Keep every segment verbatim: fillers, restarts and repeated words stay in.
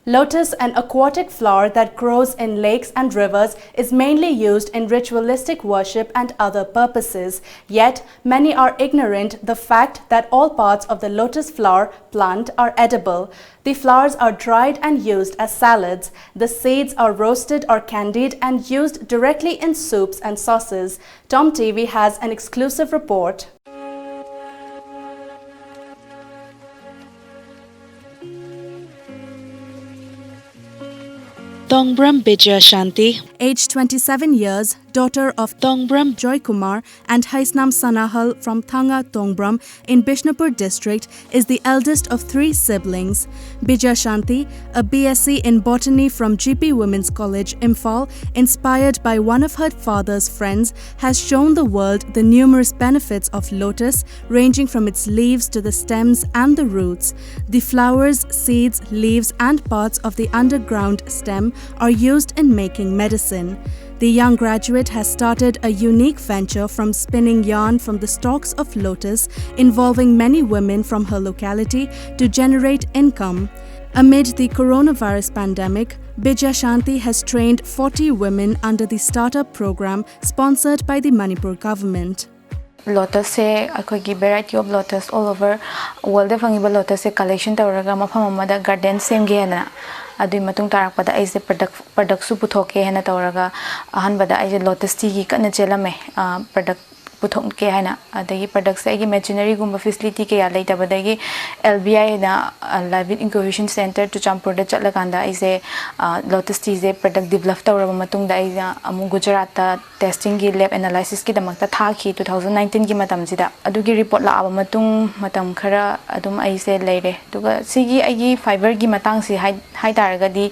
Lotus, an aquatic flower that grows in lakes and rivers, is mainly used in ritualistic worship and other purposes. Yet, many are ignorant the fact that all parts of the lotus flower plant are edible. The flowers are dried and used as salads. The seeds are roasted or candied and used directly in soups and sauces. Tom T V has an exclusive report. Tongbram Bijaya Shanti, Age twenty-seven years, daughter of Tongbram Joy Kumar and Haisnam Sanahal from Thanga Tongbram in Bishnupur district, is the eldest of three siblings. Bijaya Shanti, a B S c in botany from G P Women's College, Imphal, inspired by one of her father's friends, has shown the world the numerous benefits of lotus, ranging from its leaves to the stems and the roots. The flowers, seeds, leaves, and parts of the underground stem are used in making medicine. The young graduate has started a unique venture from spinning yarn from the stalks of lotus, involving many women from her locality, to generate income. Amid the coronavirus pandemic, Bijaya Shanti has trained forty women under the startup program sponsored by the Manipur government. Lotus ꯁꯦ ꯑꯩꯈꯣꯏꯒꯤ variety of lotus all over world ꯗ ꯐꯪꯉꯤꯕ lotus ꯁꯦ collection ꯇꯧꯔꯒ ꯃꯐꯝ ꯑꯃꯗ garden ꯁꯦꯝꯒꯦ ꯍꯥꯏꯅ, ꯑꯗꯨꯒꯤ ꯃꯇꯨꯡ ꯇꯥꯔꯛꯄꯗ ꯑꯩꯁꯦ product product ꯁꯨ ꯄꯨꯊꯣꯛꯀꯦ ꯍꯥꯏꯅ ꯇꯧꯔꯒ ꯑꯍꯥꯟꯕꯗ ꯑꯩꯁꯦ lotus tea ꯒꯤ ꯀꯟꯅ ꯆꯦꯜꯂꯝꯃꯦ꯫ Product ꯄꯨꯊꯣꯛꯀꯦ ꯍꯥꯏꯅ꯫ ꯑꯗꯒꯤ product ꯁꯦ ꯑꯩꯒꯤ machinery ꯒꯨꯝꯕ facility ꯀꯌꯥ ꯂꯩꯇꯕꯗꯒꯤ L B I ꯍꯥꯏꯅ Livelihood Incubation Centre ꯆꯨꯔꯆꯥꯟꯄꯨꯔꯗ ꯆꯠꯂꯀꯥꯟꯗ ꯑꯩꯁꯦ lotus tea ꯁꯦ product develop ꯇꯧꯔꯕ ꯃꯇꯨꯡꯗ ꯑꯩꯅ ꯑꯃꯨꯛ ꯒꯨꯖꯔꯥꯠꯇ testing ꯒꯤ lab analysis ꯀꯤꯗꯃꯛꯇ ꯊꯥꯈꯤ two thousand nineteen ꯒꯤ ꯃꯇꯝꯁꯤꯗ꯫ ꯑꯗꯨꯒꯤ report ꯂꯥꯛꯑꯕ ꯃꯇꯨꯡ ꯃꯇꯝ ꯈꯔ ꯑꯗꯨꯝ ꯑꯩꯁꯦ ꯂꯩꯔꯦ꯫ ꯑꯗꯨꯒ ꯁꯤꯒꯤ ꯑꯩꯒꯤ fibre ꯒꯤ ꯃꯇꯥꯡꯁꯤ ꯍꯥꯏ ꯍꯥꯏ ꯇꯥꯔꯒꯗꯤ,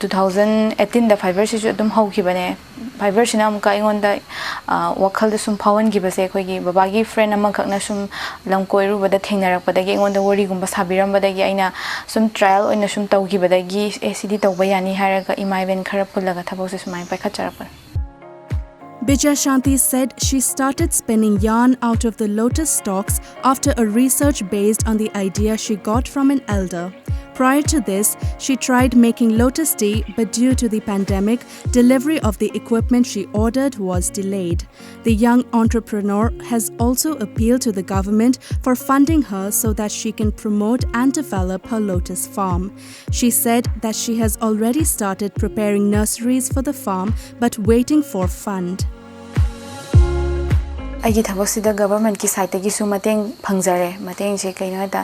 two thousand eighteen ꯗ fibre ꯁꯤꯁꯨ ꯑꯗꯨꯝ ꯍꯧꯈꯤꯕꯅꯦ꯫ Fibre ꯁꯤꯅ ꯑꯃꯨꯛꯀ ꯑꯩꯉꯣꯟꯗ ꯋꯥꯈꯜꯗ ꯁꯨꯝ ꯐꯥꯎꯍꯟꯈꯤꯕꯁꯦ, ꯑꯩꯈꯣꯏꯒꯤ ꯕꯕꯥꯒꯤ friend ꯑꯃꯈꯛꯅ ꯁꯨꯝ ꯂꯝ ꯀꯣꯏꯔꯨꯕꯗ ꯊꯦꯡꯅꯔꯛꯄꯗꯒꯤ, ꯑꯩꯉꯣꯟꯗ ꯋꯥꯔꯤꯒꯨꯝꯕ ꯁꯥꯕꯤꯔꯝꯕꯗꯒꯤ ꯑꯩꯅ ꯁꯨꯝ trial ꯑꯣꯏꯅ ꯁꯨꯝ ꯇꯧꯈꯤꯕꯗꯒꯤ, ꯑꯦ, ꯁꯤꯗꯤ ꯇꯧꯕ ꯌꯥꯅꯤ ꯍꯥꯏꯔꯒ ꯏꯃꯥ ꯏꯕꯦꯟ ꯈꯔ ꯄꯨꯜꯂꯒ ꯊꯕꯛꯁꯦ ꯁꯨꯃꯥꯏꯅ ꯄꯥꯏꯈꯠꯆꯔꯛꯄꯅꯦ꯫ Bijaya Shanti said she started spinning yarn out of the lotus stalks after a research based on the idea she got from an elder. Prior to this, she tried making Lotus tea, but due to the pandemic, delivery of the equipment she ordered was delayed. The young entrepreneur has also appealed to the government for funding her so that she can promote and develop her lotus farm. She said that she has already started preparing nurseries for the farm but waiting for fund. ꯑꯩꯒꯤ ꯊꯕꯛꯁꯤꯗ ꯒꯚꯔꯟꯃꯦꯟꯠꯀꯤ ꯁꯥꯏꯠꯇꯒꯤꯁꯨ ꯃꯇꯦꯡ ꯐꯪꯖꯔꯦ꯫ ꯃꯇꯦꯡꯁꯦ ꯀꯩꯅꯣ ꯍꯥꯏꯗ,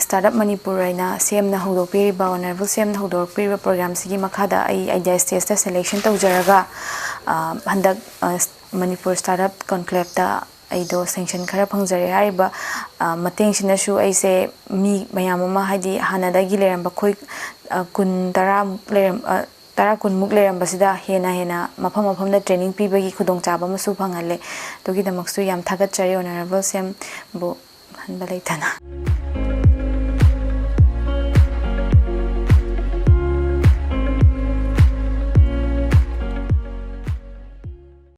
start up Manipur ꯑꯣꯏꯅ ꯁꯤ ꯑꯦꯝꯅ ꯍꯧꯗꯣꯛꯄꯤꯔꯤꯕ, honourable ꯁꯤ ꯑꯦꯝꯅ ꯍꯧꯗꯣꯔꯛꯄꯤꯔꯤꯕ ꯄ꯭ꯔꯣꯒ꯭ꯔꯥꯝꯁꯤꯒꯤ ꯃꯈꯥꯗ ꯑꯩ ꯑꯥꯏꯗꯤꯌꯥ ꯁ꯭ꯇꯦꯖꯇ ꯁꯦꯂꯦꯛꯁꯟ ꯇꯧꯖꯔꯒ, ꯍꯟꯗꯛ ꯃꯅꯤꯄꯨꯔ ꯁ꯭ꯇꯥꯔꯠ ꯑꯞ ꯀꯣꯟꯀ꯭ꯂꯦꯞꯇ ꯑꯩꯗꯣ ꯁꯦꯡꯁꯟ ꯈꯔ ꯐꯪꯖꯔꯦ꯫ ꯍꯥꯏꯔꯤꯕ ꯃꯇꯦꯡꯁꯤꯅꯁꯨ ꯑꯩꯁꯦ ꯃꯤ ꯃꯌꯥꯝ ꯑꯃ, ꯍꯥꯏꯗꯤ ꯍꯥꯟꯅꯗꯒꯤ ꯂꯩꯔꯝꯕ ꯑꯩꯈꯣꯏ ꯀꯨꯟ, ꯇꯔꯥꯃꯨꯛ ꯂꯩꯔꯝ ꯇꯔꯥ ꯀꯨꯟꯃꯨꯛ ꯂꯩꯔꯝꯕꯁꯤꯗ ꯍꯦꯟꯅ ꯍꯦꯟꯅ ꯃꯐꯝ ꯃꯐꯝꯗ ꯇ꯭ꯔꯦꯅꯤꯡ ꯄꯤꯕꯒꯤ ꯈꯨꯗꯣꯡꯆꯥꯕ ꯑꯃꯁꯨ ꯐꯪꯍꯜꯂꯦ꯫ ꯑꯗꯨꯒꯤꯗꯃꯛꯁꯨ ꯌꯥꯝ ꯊꯥꯒꯠꯆꯔꯤ ꯑꯣꯅꯔꯦꯕꯜ ꯁꯤ ꯑꯦꯝꯕꯨ ꯍꯟꯕ ꯂꯩꯇꯅ꯫